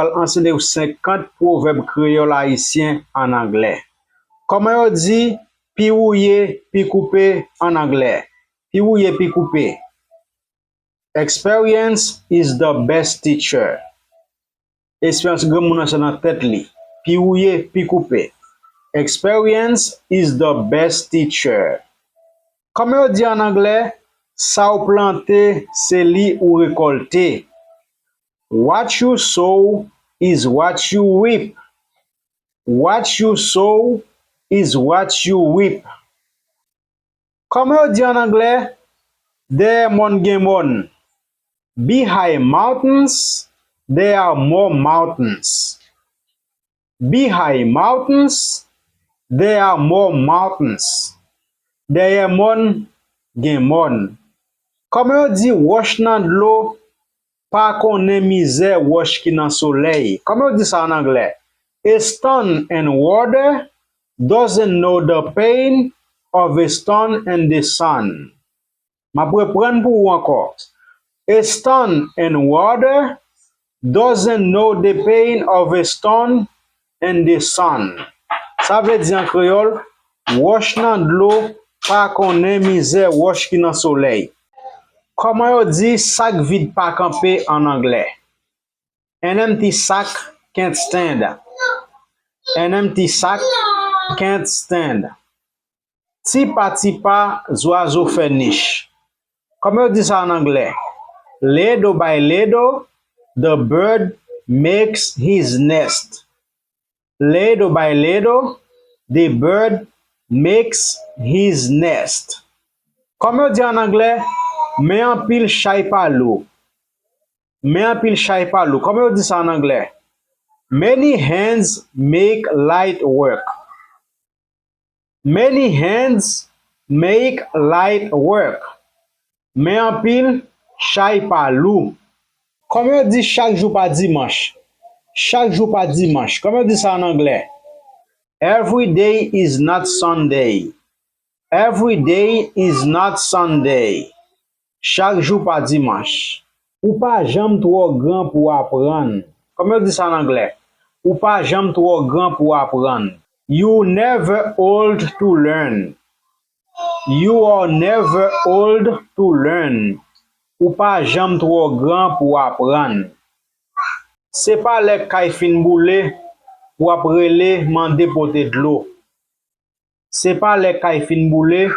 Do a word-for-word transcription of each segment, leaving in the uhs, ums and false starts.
Pral anseye w senkant pwovèb kreyòl ayisyen ann anglè. Kòman yo di pi wouye, pi koupe ann anglè? Pi wouye, pi koupe. Experience is the best teacher. Esperyans granmoun nan se nan tèt li. Pi wouye, pi koupe. Experience is the best teacher. Kòman yo di ann anglè, sa w plante, se li ou rekòlte. What you sow is what you reap. What you sow is what you reap. Kòman yo di ann anglè, dèyè mòn gen mòn? Behind mountains, there are more mountains. Behind mountains, there are more mountains. Dèyè mòn, gen mòn. Kòman yo di wòch nan dlo pa konnen mizè wòch ki nan solèy? Kòman yo di sa ann anglè? A stone in water doesn't know the pain of a stone in the sun. M ap reprann pou ou ankò. A stone in water doesn't know the pain of a stone in the sun. Sa vle di an kreyòl, wòch nan dlo pa konnen mizè wòch ki nan solèy. Kòman yo di sak vid pa kanpe ann anglè? An empty sack can't stand. An empty sack can't stand. Ti pa ti pa, zwazo fè nich. Kòman yo di sa ann anglè? Little by little, the bird makes his nest. Little by little, the bird makes his nest. Kòman yo di ann anglè? Men anpil chay pa lou. Men anpil chay pa lou. Kòman yo di sa ann anglè? Many hands make light work. Many hands make light work. Men anpil chay pa lou. Kòman yo di chak jou pa dimanch? Chak jou pa dimanch. Kòman yo di sa ann anglè? Every day is not Sunday. Every day is not Sunday. Chak jou pa dimanch. Ou pa janm twò gran pou w aprann. Kòman yo di sa ann anglè? Ou pa janm twò gran pou w aprann. You never old to learn. You are never old to learn. Ou pa janm twò gran pou w aprann. Se pa lè kay fin boule, w ap rele mande pote dlo. Se pa lè kay fin boule,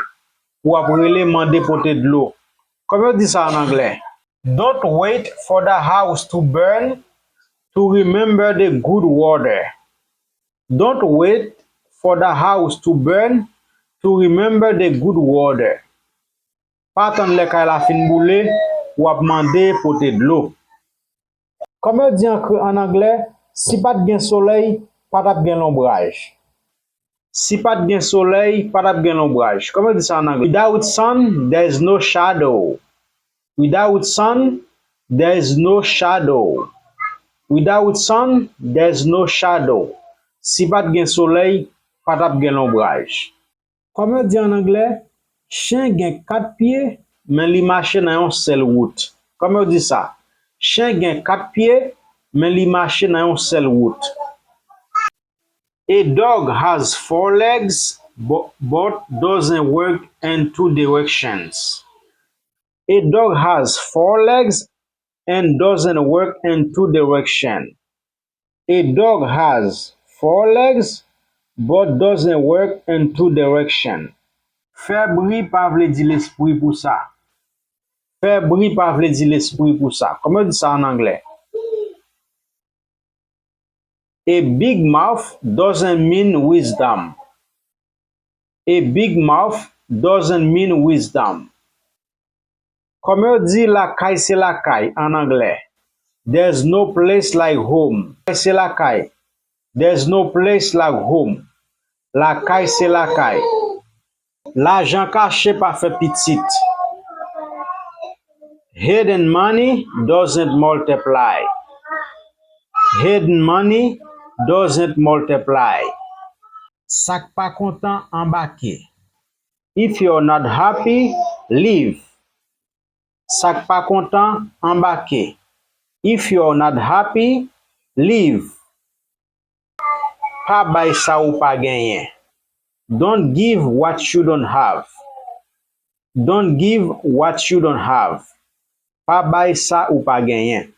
w ap rele mande pote dlo. Kòman yo di sa ann anglè? Don't wait for the house to burn to remember the good water. Don't wait for the house to burn to remember the good water. Pa tann lè kay la fin boule, w ap mande pote dlo. Kòman yo di an kre-, ann anglè, si pa t gen solèy, pa t ap gen lonbraj? Si pa t gen solèy, pa t ap gen lonbraj. Kòman yo di sa ann anglè? Without sun, there is no shadow. Without sun, there is no shadow. Without sun, there is no shadow. Si pa t gen solèy, pa t ap gen lonbraj. Kòman yo di ann anglè? Chen gen kat pye, men li mache nan yon sèl wout. Kòman yo di sa? Chen gen kat pye, men li mache nan yon sèl wout. A dog has four legs, bu-, but doesn't work in two directions. A dog has four legs and doesn't work in two direction. A dog has four legs but doesn't work in two direction. Fè bri pa vle di lespri pou sa. Fè bri pa vle di lespri pou sa. Kòman yo di sa ann anglè? A big mouth doesn't mean wisdom. A big mouth doesn't mean wisdom. Kòman yo di lakay se lakay ann anglè? There's no place like home. Lakay se lakay. There's no place like home. Lakay se lakay. Lajan kache pa fè pitit. Hidden money doesn't multiply. Hidden money doesn't multiply. Sa k pa kontan anbake. If you're not happy, leave. Sa k pa kontan anbake. If you're not happy, Leave. Pa bay sa ou pa genyen. Don't give what you don't have. Don't give what you don't have. Pa bay sa ou pa genyen.